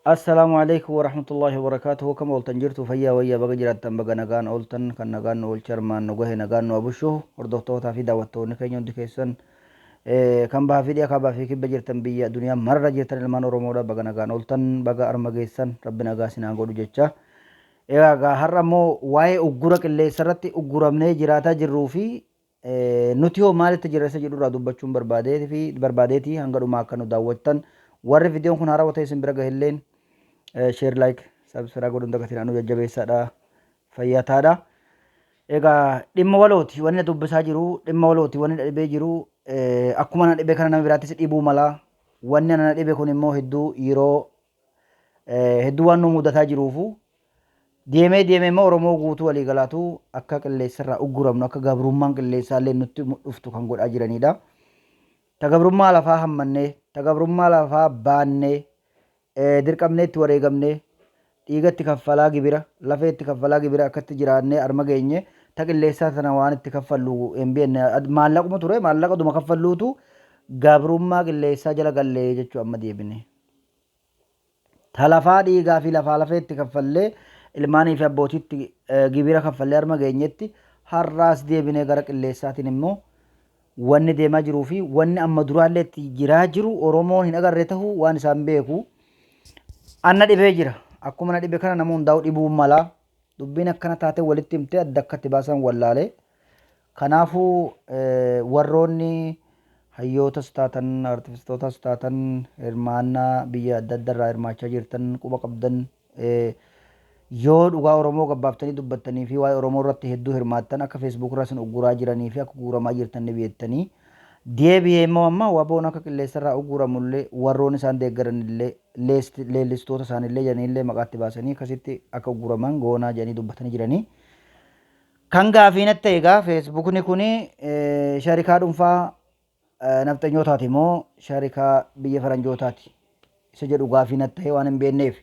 Assalaamu alaikum warahmatullahi wabarakaatuhu. Akkam ooltan? Jirtu fayyaa wayyaa? Baga jiraattan, baga nagaan ooltan. Kan nagaan nu oolche, armaan nu gahe, nagaan nu abushu. Hordoftootaa fi daawwattoonni keenya hundi keessan, kan bahaa fi dhiha, kaabaa fi kibba jirtan, biyya duniyaa marra jirtan, ilmaan Oromoodha, baga nagaan ooltan, baga arma geessan. Rabbi nagaa isin haa godhu jecha. Egaa har'a immoo waa'ee uggura qilleensa irratti ugguramnee jiraataa jirruu fi nuti hoo maalitti jirra isa jedhu irraa dubbachuun barbaadeeti. Hanga dhumaa akka nu daawwattan, warri viidiyoon kun haarawaa ta'e isin bira gahelleen share, like, subscribe godhuun dagatinaa, nu jajjabeessaadha, fayyaa taadha. Egaa dhimma walooti wanni na dubbisaa jiru, dhimma walooti wanni na dhibee jiru. Akkuma na dhibe kana nama biraattis dhibuu mala. Wanni na dhibe kun immoo hedduu yeroo hedduu waan nu mudataa jiruufu, deemee deemee immoo Oromoo guutuu walii galaatu akka qilleensarraa ugguramnu, akka gabrummaan qilleensaa illee nutti dhuftu kan godhaa jiranidha. Ta gabrummaa lafaa hammannee, ta gabrummaa lafaa baannee, dirqamnee itti wareegamnee, dhiiga itti kaffalaa gibira, lafee itti kaffalaa gibira akkatti jiraannee arma geenye, ta qilleessaa tana waan itti kaffallu hin beekne. Maallaquma ture, maallaqa dhuma kaffalluutu gabrummaa qilleessaa jala gallee jechuu amma deebine. Ta lafaa dhiigaa fi lafaa lafee itti kaffallee, ilmaanii fi abbootiitti gibira kaffallee harma geenyetti, har'aas deebinee gara qilleessaatiin immoo wanni deemaa jiruu fi wanni amma duraallee itti jiraa jiru Oromoon hin agarre ta'uu waan isaan beeku. Anna dhibee jira. Akkuma na dhibe kana nama hundaa'u dhibuu mala. Dubbiin akkana taatee walitti himtee adda akka itti baasan wallaalee. Kanaafuu warroonni hayyootas taatan, artivistootas taatan, hirmaannaa biyya adda adda irraa hirmaachaa jirtan, quba qabdan, yoo dhugaa Oromoo gabbaaftanii dubbattanii fi waa'ee Oromoo irratti hedduu hirmaattan, akka Facebook irraa isin ugguraa jiranii fi akka guuramaa jirtan ni beektanii. Deebi'ee immoo amma WBOn akka qilleensa irraa ugguramullee, warroonni isaan deeggaranillee, leellistoota isaanillee jedhaniillee maqaatti baasanii akkasitti akka ugguraman goonaa jedhanii dubbatanii jiranii. Kan gaafii natti ta'e egaa, Feesbuukni kun sharikaa dhuunfaa nafxanyootaati moo sharikaa biyya faranjootaati isa jedhu gaafii natti ta'e waan hin beekneef.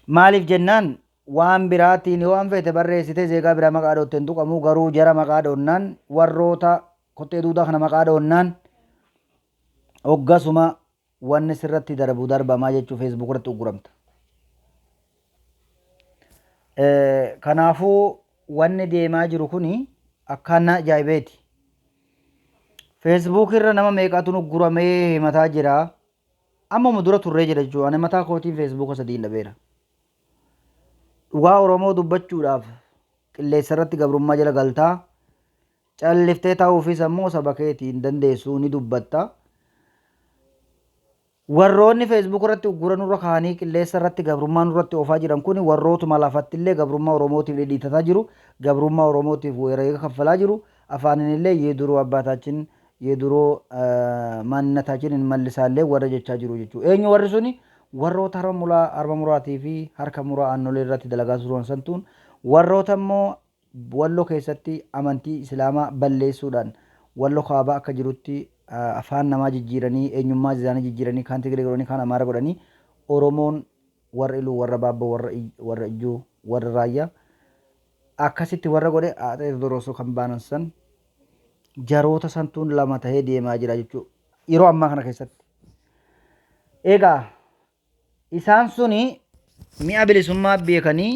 Maaliif jennaan, waan biraatiin yoo waan feete barreessitee zeegaa biraa maqaa dhootte hin tuqamu, garuu jara maqaa dhoonnaan, warroota kottee duudaa kana maqaa dhoonnaan, hoggasuma wanni sirratti darbu darbamaa jechuu, Facebook irratti ugguramta. Kanaafuu wanni deemaa jiru kuni akkaan na ajaa'ibeeti. Facebook irra nama meeqatu ugguramee himataa jira. Ammuma dura turree jira jechuudha. Ani mataa kootiin Facebook sadiin dhabeera. Dhugaa Oromoo dubbachuudhaaf qilleensa irratti gabrummaa jala galtaa. Calliftee taa'uufis ammoo saba keetii hin dandeessu, ni dubbatta. Warroonni Facebook irratti uggura nurra kaa'anii qilleensa irratti gabrummaa nurratti oofaa jiran kun warrootuma lafatti illee gabrummaa Oromootiif dhidhiitataa jiru, gabrummaa Oromootiif wareega kaffalaa jiru, afaaniin illee የድሮ አባታችን የድሮ ማንነታችን እንመልሳለን warra jechaa jiru jechuudha. Eenyu warri suni? Warroota harma muraa, harma muraatii fi harka muraa Aannolee irratti dalagaa turan santuun, warroota immoo Wallo keessatti amantii Islaamaa balleessuudhaan Wallo kaabaa akka jirutti afaan namaa jijjiiranii, eenyummaa isaanii jijjiiranii, kaan Tigree godhanii, kaan Amaara godhanii, Oromoon warra Iluu, warra Baabboo, warra Ijjuu, warra Raayyaa akkasitti warra godhe, Aaxee Tewoodiroos kan baanan san, jaroota santuun lama tahee deemaa jira jechuudha yeroo ammaa kana keessatti. Egaa isaan suni mi'a bilisummaa beekanii,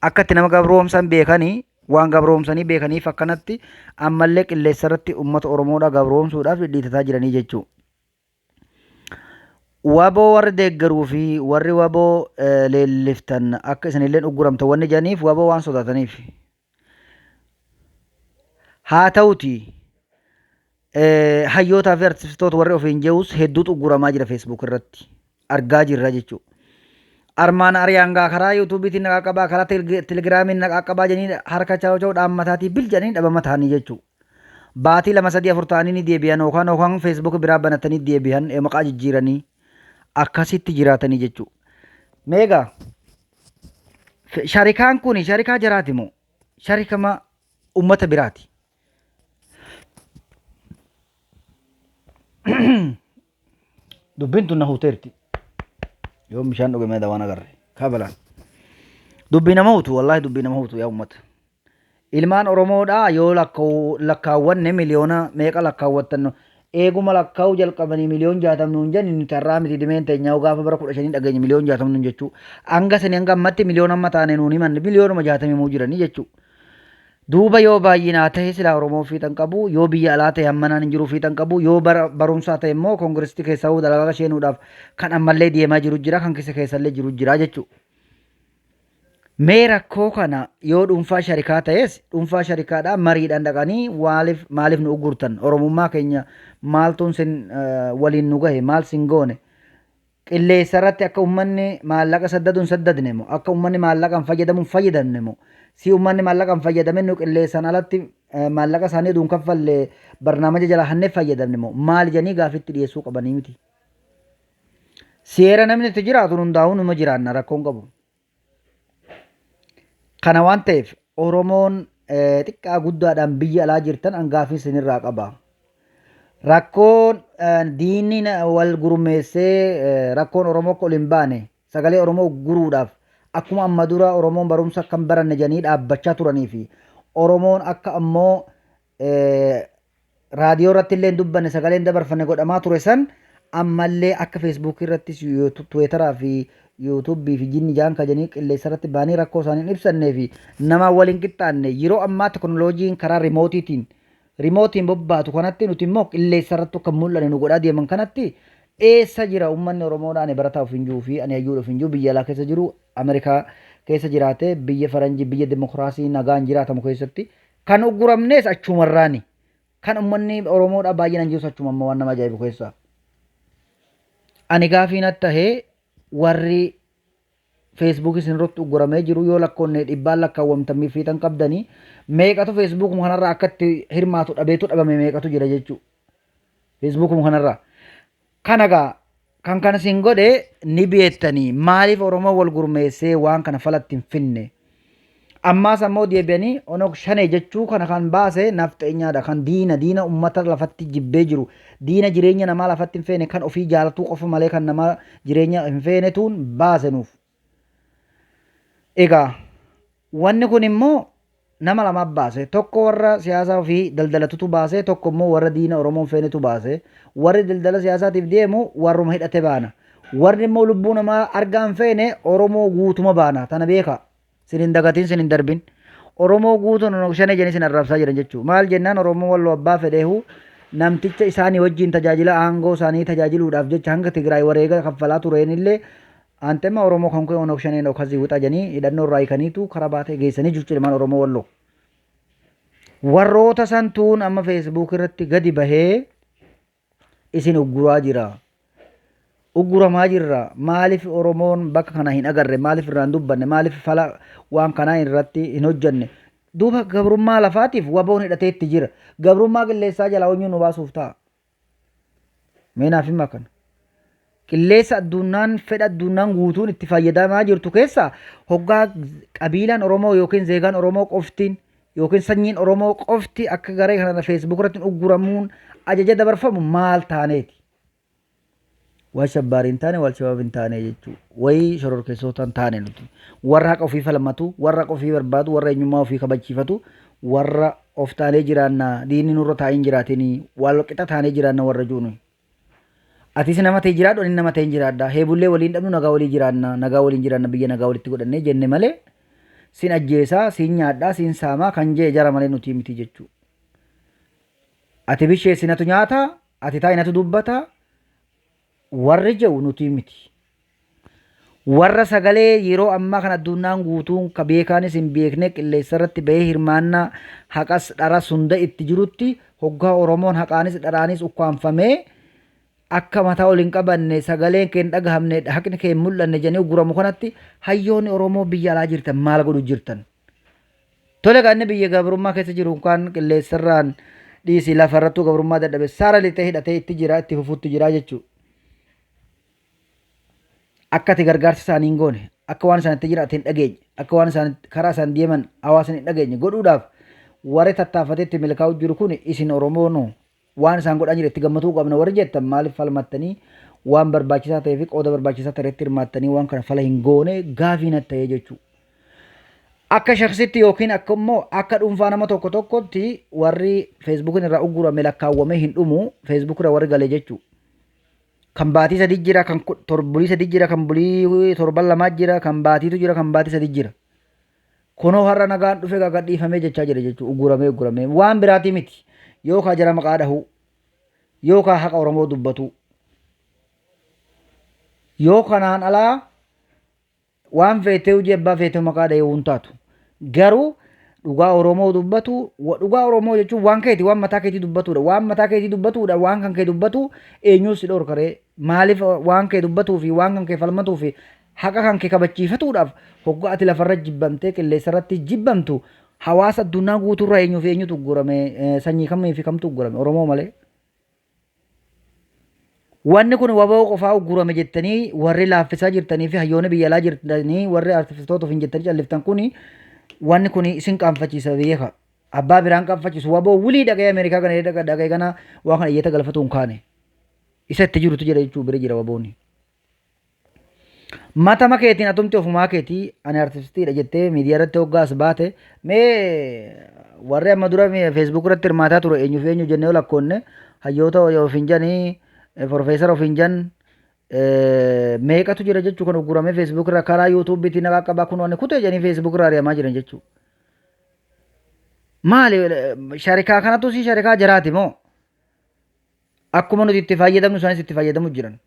akka itti nama gabroomsan beekanii, waan gabroomsanii beekaniif akkanatti ammallee qilleensa irratti uummata Oromoodhaa gabroomsuudhaaf dhidhiitataa jiranii jechuudha. WBO warri deeggaruu fi warri WBO leelliftan akka isinillee ugguramtan wanni jedhaniif WBO waan sodaataniif. Haa ta'uti, hayyootaa fi artistoota warri ofiin je'us hedduutu ugguramaa jira, Facebook irratti argaa jirra jechuudha. Armaan ariyaangaa karaa YouTubeiitiin naqaa qabaa, karaa Telegramiin naqaa qabaa jedhanii harka chaa'u chaa'u dhaammataatii bil jedhanii dhabama ta'anii jechuudha. Baatii 2, 3, 4 ta'anii ni deebi'an, yookaan Facebook biraa banatanii deebi'an, maqaa jijjiiranii akkasitti jiraatanii jechuudha. Meegaa sharikaan kun sharikaa jaraati moo sharikama ummata biraati? Dubbiin tun na huteerti. Yoo bishaan dhuge mee dawaan agarre. Kabalaan. Dubbii nama hutu, wallaahi dubbii nama hutu, yaa ummata. Ilmaan Oromoodhaa yoo lakkaawwanne miliyoona meeqa lakkaawwattan? Eeguma lakkaa'uu jalqabanii miliyoon 60 nuun jenni nuti har'aa miti dimeen teenyaa gaafa bara 15 dhageenye miliyoon 60 nuun jechuu. Hanga sanii hanga ammatti miliyoon amma taane nuun himanne miliyoonuma 60 himuu jiranii jechuu. Duuba yoo baay'inaa tahe silaa Oromoo fiixan qabu, yoo biyya alaa tahe hammanaan hin jiru fiixan qabu, yoo bara barumsaa tahe immoo koongiresitti keessaa dalagaa sheenuudhaaf kan ammallee deemaa jiru jira, kan kisa keessallee jiru jira jechuudha. Mee rakkoo kana yoo dhuunfaa sharikaa ta'es dhuunfaa sharikaadhaa mariidhaan dhaqanii waaliif maaliif nu uggurtan Oromummaa keenya maaltuun sin waliin nu gahe maal sin goone qilleessa irratti akka ummanni maallaqa saddadu hin saddadne moo akka ummanni maallaqa hin fayyadamu hin fayyadamne moo si ummanni maallaqa hin fayyadamin nu qilleessaan alatti maallaqa isaanii oduun kaffalle barnaamaja jalaa hannee fayyadamne moo maal jedhanii gaafitti dhiyeessuu qabanii miti. Seera namni itti jiraatu hundaa'uu numa jiraanna rakkoon qabu. Kana waan ta'eef Oromoon xiqqaa guddaadhaan biyya alaa jirtan an gaaffii isinirraa qaba. Rakkoon diinni wal gurmeessee rakkoon Oromoo akka ol hin baane sagalee Oromoo guruudhaaf akkuma amma dura Oromoon barumsa akka hin baranne jedhanii dhaabbachaa turanii fi Oromoon akka ammoo raadiyoo irratti illee hin dubbanne sagalee hin dabarfanne godhamaa ture san ammallee akka feesbuukii irrattis tiweetaraa fi yuutuubii fi jinni jaan kajanii qilleessa irratti baanii rakkoo isaanii hin ibsannee fi namaan wal hin qixxaanne yeroo ammaa teknooloojiin karaa rimootiitiin rimootiin bobbaatu kanatti nuti immoo qilleessa irratti akka mul'anne nu godhaa deeman kanatti eessa jira uummanni Oromoodha ani barataa of hin jiru fi ani hayyuudha of hin jiru biyya alaa keessa jiru Ameerikaa keessa jiraate biyya faranjii biyya dimokiraasii nagaan jiraatamu keessatti Kan ugguramnees achumarraani. Kan ummanni Oromoodhaa baay'inaan jirus achuma amma waan nama ajaa'ibu keessaa. Ani gaafii natti tahee warri Facebook isin irratti ugguramee jiru yoo lakkoonne dhibbaan lakkaawwamtan fiixan qabdanii meeqatu Facebookuma kanarraa akka itti hirmaatu dhabeetu dhabame meeqatu jira jechuudha. Facebookuma kanarraa. Kana gaa kan kana sin godhe ni beektanii maaliif Oromoo wal gurmeessee waan kana falatti hin finne. Ammaas ammoo deebi'anii Onog Shanee jechuu kana kan baase nafxeenyaadha kan diina diina ummata lafatti jibbee jiru diina jireenya namaa lafatti hin feene kan ofii jaalatuu qofa malee kan namaa jireenya hin feenetuun baase nuuf. Egaa Wanni kun immoo nama lama baase. Tokko warra siyaasaa ofii daldalatutu baase, tokko immoo warra diina Oromoo hin feenetu baase. Warri daldala siyaasaatiif deemu warruma hidhate baana. Warri immoo lubbuu namaa argaa hin feene Oromoo guutuma baana. Tana beekaa. Sin hin dagatin, sin hin darbin. Oromoo guutuun Onog Shanee jedhanii sin arrabsaa jiran jechuudha. Maal jennaan Oromoo Walloo abbaa fedheehu namticha isaanii wajjin tajaajila aangoo isaanii tajaajiluudhaaf jecha hanga Tigraay wareega kaffalaa tureenillee Antema Oromoo kan kee Onog Shanee no kazi wixa janii hidhannoo irraa hiikaniitu karaa baatee geessanii jirtu ilmaan Oromoo Walloo. Warroota santuun amma Facebook irratti gadi bahee isin ugguraa jira. Ugguramaa jirra. Maaliif Oromoon bakka kana hin agarre? Maaliif irraa hin dubbanne? Maaliif fala waan kanaa irratti hin hojjanne? Duuba gabrummaa lafaatiif waboon hidhatee itti jira. Gabrummaa qilleessaa jalaa onyuun nu baasuuf ta'a. Mee naaf himaa kana. Qilleessa addunnaan fedha addunnaan guutuun itti fayyadamaa jirtu keessaa hoggaa qabiilaan Oromoo yookiin zeegaan Oromoo qoftiin yookiin sanyiin Oromoo qofti akka garee kana Facebook irratti ugguramuun ajaja dabarfamu maal taaneeti? Waan shabbaari hin taane waan shabaab hin taane jechuudha. Wayii shororkeessota hin taane nuti. Warra haqa ofii falmatu, warra haqa ofii barbaadu, warra eenyummaa ofii kabachiifatu, warra of taanee jiraanna diinni nurra taa'ee hin jiraatinii wal qixa taanee jiraanna warra juunu. Atis nama ta'e jiraadhu ani nama ta'e jiraadha. Heebullee waliin dhabnu nagaa walii jiraanna nagaa waliin jiraanna biyya nagaa walitti godhannee jenne malee sin ajjeesaa sin nyaadhaa sin saamaa kan jee jara malee nuti miti jechuudha. Ati bisheessi natu nyaata ati taa'i natu dubbata warri jedhu nuti miti. Warra sagalee yeroo ammaa kana addunnaan guutuun ka beekaanis hin beekne qilleessa irratti bahee hirmaannaa haqas dharas hunda itti jirutti hoggaa Oromoon haqaanis dharaanis ukkaamfamee akka mataa ol hin qabanne sagaleen kee hin dhagahamne haqni kee hin mul'anne jedhanii ugguramu kanatti hayyoonni Oromoo biyya alaa jirtan maal godhu jirtan? Tole kan inni biyya gabrummaa keessa jiru kan qilleensarraan dhiisi lafarrattuu gabrummaa dadhabe saara lixee hidhatee itti jira itti fufuutti jira jechuudha. Akka ati gargaarsa isaanii hin goone, akka waan isaan itti jiran ati hin dhageenye, akka waan isaan karaa isaan deeman hawaasni hin dhageenye godhuudhaaf warri tattaafatee itti milkaa'u jiru kun isin Oromoon waan isaan godhaa jiran itti gammatuu qabna warri jettan maaliif falmattanii waan barbaachisaa ta'ee fi qooda barbaachisaa ta'e irratti hirmaattanii waan kana fala hin goone gaafii natti ta'ee jechuudha. Akka shaksitti yookiin akka immoo akka dhuunfaa nama tokko tokkotti warri Feesbuukiin irraa uggurame lakkaawwamee hin dhumu Feesbuuk irra warri gale jechuudha. Kan baatii sadii jira, kan bulii sadii jira, kan bulii torban lamaa jira, kan baatiitu jira, kan baatii sadii jira. Kunoo har'a nagaan dhufe gadhiifamee jechaa jira jechuudha. Ugguramee ugguramee waan biraatii miti. Yookaan jara maqaa dhahuu, yookaan haqa Oromoo dubbatu. Yoo kanaan alaa waan feetee hojii abbaa feetee maqaa dhahee hin taatu. Garuu dhugaa Oromoo dubbatu, dhugaa Oromoo jechuun waan keeti, waan mataa keetii dubbatudha. Waan mataa keetii dubbatudha, waan kan kee dubbatu eenyuun si dhorkaree? Maaliif waan kee dubbatuu fi waan kan kee falmatuu fi haqa kan kee kabachiifatuudhaaf hoggaa ati lafarra jibbamtee qilleensarratti jibbamtu hawaasa addunyaa guutuurraa eenyuu fi eenyutu uggurame, sanyii kamii fi kamtu uggurame Oromoo malee. Wanni kun waboo qofaa uggurame jettanii warri laaffisaa jirtanii fi hayyoonni biyya alaa jirtanii warri artifistoota ofiin jettanii calliftan kuni wanni kun isin qaanfachiisa beeka. Abbaa biraan qaanfachiisu waboo wulii dhaga'ee Ameerikaa kana dhaga'ee kana waan kana iyyata galfatu hin kaane. Isa itti jirutu jira jechuu bira jira waboonni. Matama keetiin atumti ofumaa keetii ani artistiidha jettee miidiyaa irratti hoggaa as baate mee warri amma dura feesbuuk irratti hirmaataa ture eenyuuf eenyu jennee yoo lakkoonne hayyoota ofiin jedhanii profeesara ofiin jedhan meeqatu jira jechuu kan ugguramee feesbuuk irra karaa yuutuubiitiin nagaa qabaa kun waan kutee jedhanii feesbuuk irra ari'amaa jiran jechuu. Maali sharikaa kanatu si sharikaa jaraati moo? Akkuma nuti itti fayyadamnu isaanis itti fayyadamu jiran.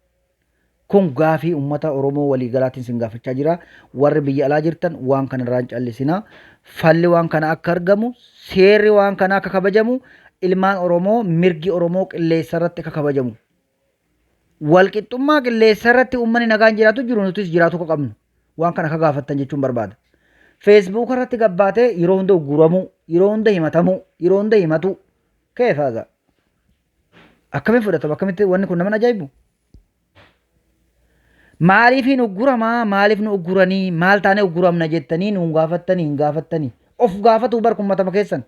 Kun gaafii uummata Oromoo waliigalaatiin sin gaafachaa jira. Warri biyya alaa jirtan waan kana irraa hin callisinaa. Falli waan kana akka argamu, seerri waan kana akka kabajamu, ilmaan Oromoo mirgi Oromoo qilleessa irratti akka kabajamu. Walqixxummaa qilleessa irratti uummanni nagaan jiraatu jiru nutis jiraatu akka qabnu. Waan kana akka gaafattan jechuun barbaada. Feesbuuka irratti gabbaatee yeroo hunda ugguramuu, yeroo hunda himatamuu, yeroo hunda himatuu. Keef haadha. Akkamiin fudhatama? Akkamitti wanni kun nama ajaa'ibu? Maaliif hin ugguramaa? Maaliif nu ugguranii? Maal taanee ugguramna jettanii nuun gaafattanii hin gaafattanii? Of gaafatuu bar kun matama keessan.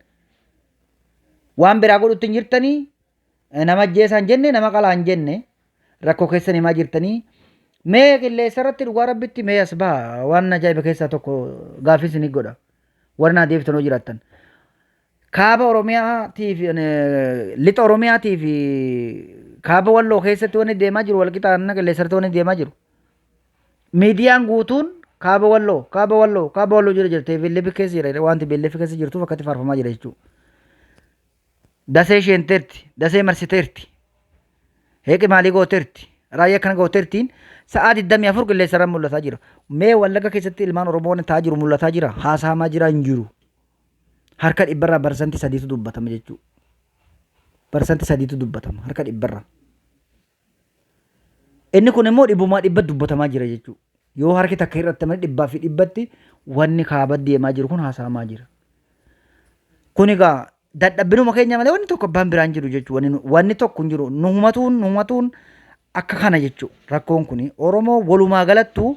Waan biraa godhutti hin jirtanii? Nama ajjeesaa hin jenne, nama qalaa hin jenne. Rakkoo keessan himaa jirtanii. Mee qilleessa irratti dhugaa rabbitti mee as baha waan ajaa'iba keessaa tokko gaaffii isinii godha. Warri naa deebitan hoo jiraattan. Kaaba Oromiyaatii fi lixa Oromiyaatii fi kaaba Walloo keessatti wanni deemaa jiru walqixaanna qilleensarratti wanni deemaa jiru. Miidiyaan guutuun kaaba Walloo, kaaba Walloo, kaaba Walloo jira jirti. Beellefi keessa jira wanti beellefi keessa jirtuuf akkatti faarfamaa jira jechuudha. Dasee isheenteerti, dasee marsiteerti, heeqi maalii gooteerti, raayyaa akkana gooteertiin sa'aa 24 qilleensarra mul'ataa jira. Mee Wallagga keessatti ilmaan Oromoo wanni ta'aa jiru mul'ataa jira, haasa'amaa jira hin jiru. Harka dhibbarraa barsanti sadiitu dubbatama jechuudha. Barsanti sadiitu dubbatama harka dhibbarraa. Inni kun immoo dhibbumaa dhibba dubbatamaa jira jechuudha. Yoo harki takka hir'atte malee dhibbaa fi dhibbatti wanni kaaba deemaa jiru kun haasa'amaa jira. Kun egaa dadhabbinuma keenya malee wanni tokko abbaan biraan jiru jechuudha. Wanni tokko hin jiru. Nuhumatuun nuhumatuun akka kana jechuudha. Rakkoon kun Oromoo walumaa galattuu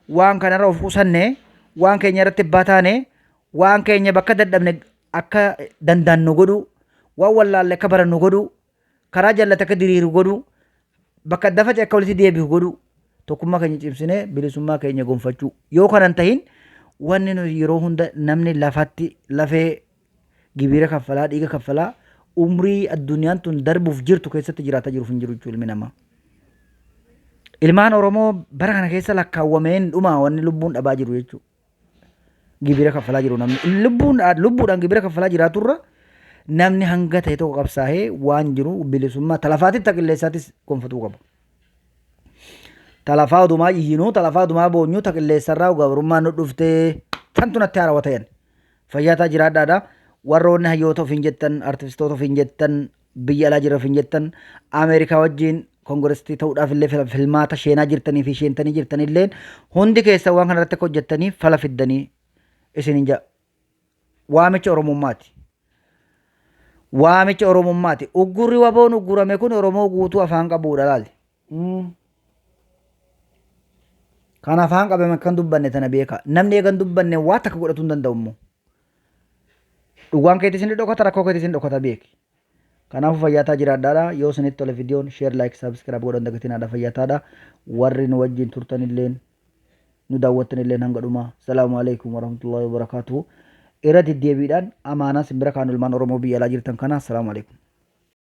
waan kanarra of qusannee waan keenya irratti abbaa taanee waan keenya bakka dadhabne akka dandaannu godhuu, waan wallaalle akka barannu godhuu, karaa jallate akka diriiru godhuu, bakka adda faca'e akka walitti deebi'u godhuu, tokkummaa keenya cimsinee bilisummaa keenya gonfachuu. Yoo kana hin tahin wanni nuti yeroo hunda namni lafatti lafee gibiira kaffalaa, dhiiga kaffalaa umrii addunyaan tun darbuuf jirtu keessatti jiraataa jiruuf hin jiru jechuudha ilmi namaa. Ilmaan Oromoo bara kana keessa lakkaawwameen dhumaa wanni lubbuun dhabaa jiru jechuudha. Gibira kaffalaa jiru namni lubbuun lubbuudhaan gibira kaffalaa jiraaturra namni hanga ta'e tokko qabsaa'ee waan jiru bilisummaa talafaatis ta qilleessaatis gonfatuu qaba. Talafaa odumaa iyyinuu talafaa odumaa boonyuu ta qilleessarraa gabrummaan nu dhuftee tantu natti haarawa ta'an. Fayyaataa jiraadhaadha. Warroonni hayyoota ofiin jettan artistoota ofiin jettan biyya alaa jira ofiin jettan Ameerikaa wajjin kongirestii ta'uudhaaf illee filmaata sheenaa jirtanii fi sheentanii jirtan illeen hundi keessan waan kana irratti akka hojjettanii fala fiddanii isinin jedha. Waamicha Oromummaati. Waamicha Oromummaati. Uggurri waboon uggurame kun Oromoo guutuu afaan qabuudha laali. Kan afaan qabame kan dubbanne tana beeka. Namni eegan dubbanne waa takka godhatuu hin danda'u immoo. Dhugaan keetis ni dhokata rakkoo keetis ni dhokata beeki. Kanaafuu fayyaataa jiraadhaadha. Yoo isinitti tole viidiyoon share like subscribe godhan dagatinaadha fayyataadha. Warri nu wajjin turtan illeen Nu daawwattan illeen hanga dhumaa. Salaamu alaikum warahmatullahi wabarakaatuhu. Irra deddeebiidhaan amaanaa simbira kaan ilmaan Oromoo biyya alaa jirtan kana. Salaamu alaikum.